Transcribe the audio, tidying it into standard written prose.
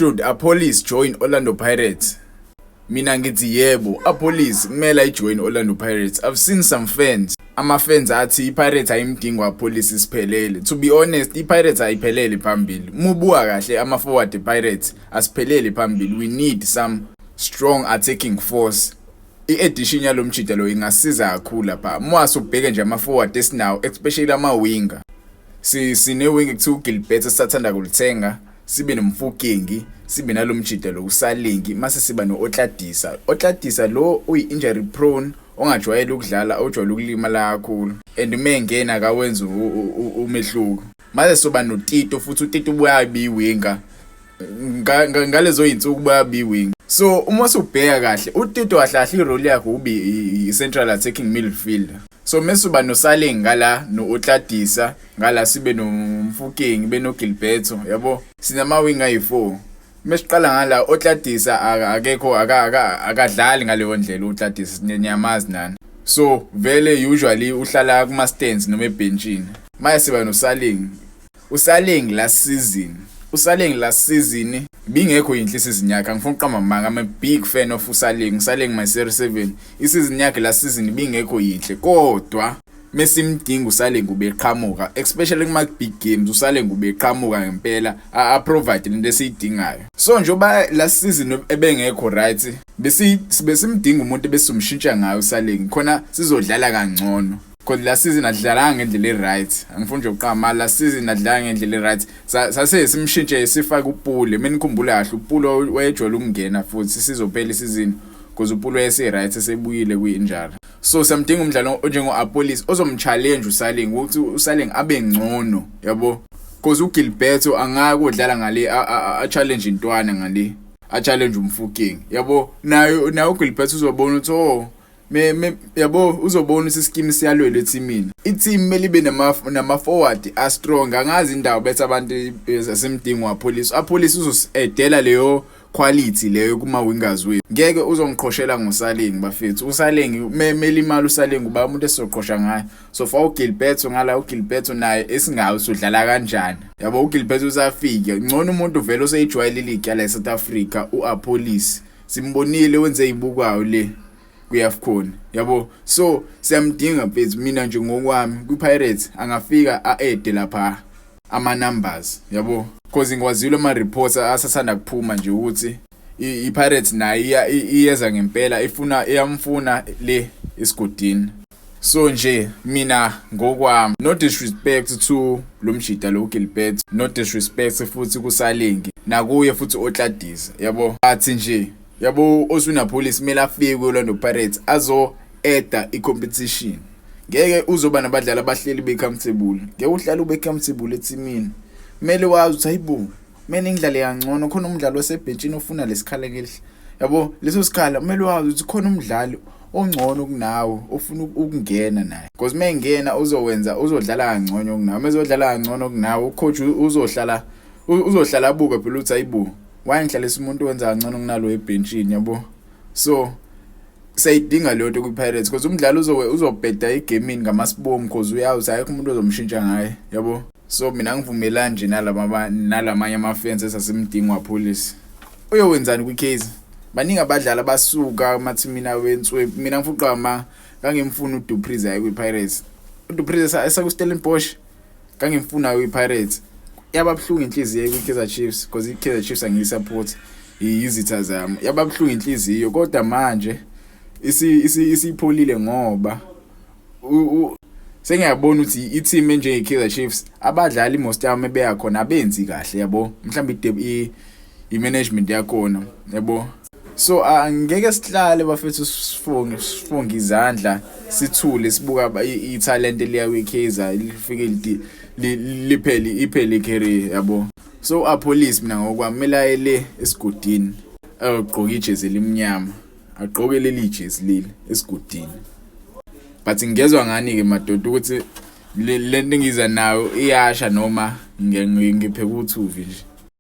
Should Appollis join Orlando Pirates? Mina ngithi yebo, Appollis kumele ayijoin Orlando Pirates. I've seen some fans, ama-fans athi i-Pirates ayimdingi u-Appollis, isiphelele. To be honest, i-Pirates ayiphelele phambili. Uma ubuka kahle ama-forward e-Pirates asiphelele phambili. We need some strong attacking force. I-addition yalo mjida lo ingasiza kakhulu lapha. Uma ubheke nje ama-forward esinawo, especially ama-winger. Sine wing kuthiwa uGilbert esisathanda kulithenga, sibe noMofokeng, sibe nalo mjida lo uSaleng, mase siba no-Otladisa. Otladisa lo uyi-injury prone, ongajwayele ukudlala, ojwayele ukulimala kakhulu and uma engena akawenzi umehluko. Mase soba noTito futhi, uTito ubuya abe i-winger ngalezo yinsuku, ubuya abe i-winger. So uma usubheka kahle uTito, kahle kahle i-role yakhe ube i-central attacking midfielder. So mase uba noSaleng ngala, no-Otladisa ngala, sibe noMofokeng, benoGilberto, yabo, sinama-wing ayi-4. Mesiqala ngala, Otladisa akekho, akadlali ngaleyo ndlela uOtladisa, niyamazi nani. So vele usually uhlala kuma stands noma ebenchini. Manje siba noSaleng. uSaleng last season, uSaleng last season bingekho yinhle isizini yakhe, angifuni ukuqamba amanga. I'm a big fan of uSaleng, uSaleng my 07. Isizini yakhe last season bingekho yinhle, kodwa mesimdinga uSaleng ubeqhamuka, especially kuma big games. USaleng ubeqhamuka ngempela, a provide lento esiyidingayo. So njengoba last season ebengekho right, besi besimdinga umuntu besizomshintsha ngayo uSaleng khona sizodlala kangcono, because last season adlalanga ngendlela e-right. Angifuni nje ukuqamba, last season adlala ngendlela e-right. Sase simshintshe, sifake uPule. Mina ngikhumbula kahle, uPule wayejwayele ukungena futhi sizophela isizini because uPule wayese-right, esebuyile kwi-injury. So siyamdinga umdlalo onjengo-Appollis ozom-challenge uSaleng ukuthi uSaleng abe ngcono, yabo, because uGilberto angake udlala ngale, a-challenge intwana ngale, a-challenge uMofokeng, yabo. Nayo uGilberto uzobona ukuthi oh me, yabo, uzobona ukuthi iskimu siyalwela ethimini. I-team kumele ibe nama forward a strong. Angazi indawo bethi abantu asimdingi u-Appollis. Appollis uzosi-addela leyo quality leyo kuma wingers wethu. Ngeke uzongiqhoshela ngoSaleng, bafethu. USaleng melimala, uSaleng uba umuntu esizoqhosha ngaye. So for uGilberto ngala, uGilberto naye esingawi sodlala kanjani, yabo? UGilberto usafika ngcono, umuntu vele oseyijwayele i-league yala eSouth Africa. uAppollis simbonile wenze izibukwayo le kwi-AFCON, yabo. So siyamdinga, mfethu. Mina nje ngokwami kwi-Pirates angafika a-add lapha ama numbers, yabo, because ngiwazile ama reports asathanda kuphuma nje ukuthi i-Pirates nayo iyeza ngempela, ifuna, iyamfuna le esigodini. So nje mina ngokwami, no disrespect to lo mjida lo Gilbert, no disrespect futhi kuSaleng, nakuye futhi Otladisa, yabo, athi nje, yabo, Oswin Appollis kumele afike ku-Orlando Pirates azo adda i-competition. Ngeke uzoba nabadlali abahleli be-comfortable, ngeke uhlale ube comfortable ethimini. Kumele wazi ukuthi hayibo, kumele ngidlale kangcono, khona umdlalo osebhentshini ofuna lesikhala ngelihle, yabo, leso sikhala. Kumele wazi ukuthi khona umdlali ongcono kunawe ofuna ukungena naye, because uma engena uzowenza, uzodlala kangcono kunawe. Uma ezodlala kangcono kunawe, u-coach uzohlala abuke phela ukuthi hayibo, why ngihlalisa umuntu owenza kangcono kunalo ebhentshini, yabo? So siyayidinga leyo nto kwi-Pirates, because umdlalo uzobheda egemini ngamasibomu, because uyazi ayikho umuntu ozomshintsha ngaye, yabo. So mina ngivumelani nje nalama nalamanye ama-fans esasimdinga u-Appollis. Uyowenzani kwi-Kaizer? Baningi abadlali abasuka emathimini awenswephu. Mina ngifuqa ma ngangimfuna uDu Preez aye kwi-Pirates. UDu Preez esaku-Stellenbosch ngangimfuna kwi-Pirates. Yaba buhlungu inhliziyo kwi-Kaizer Chiefs, because i-Kaizer Chiefs angiyi-support, izitha zami. Yaba buhlungu inhliziyo, kodwa manje isipholile ngoba sengiyabona ukuthi i-team enjenge-Kaizer Chiefs, abadlali most yami beya khona abenzi kahle, yabo, mhlawumbe i-management yakhona, yabo. So angeke sihlale, bafethu, sifunge izandla, sithule, sibuka ithalente liya kwi-Kaizer, lifike liphele, iphele i-career, yabo. So Appollis mina ngokwami kumele aye le esigodini, ayogqoka ijezi elimnyama, agqoke leli jezi leli esigodini. But ngezwe ngani ke madoda ukuthi le nto engiza nayo iyasha noma ngipheka uthuvi nje?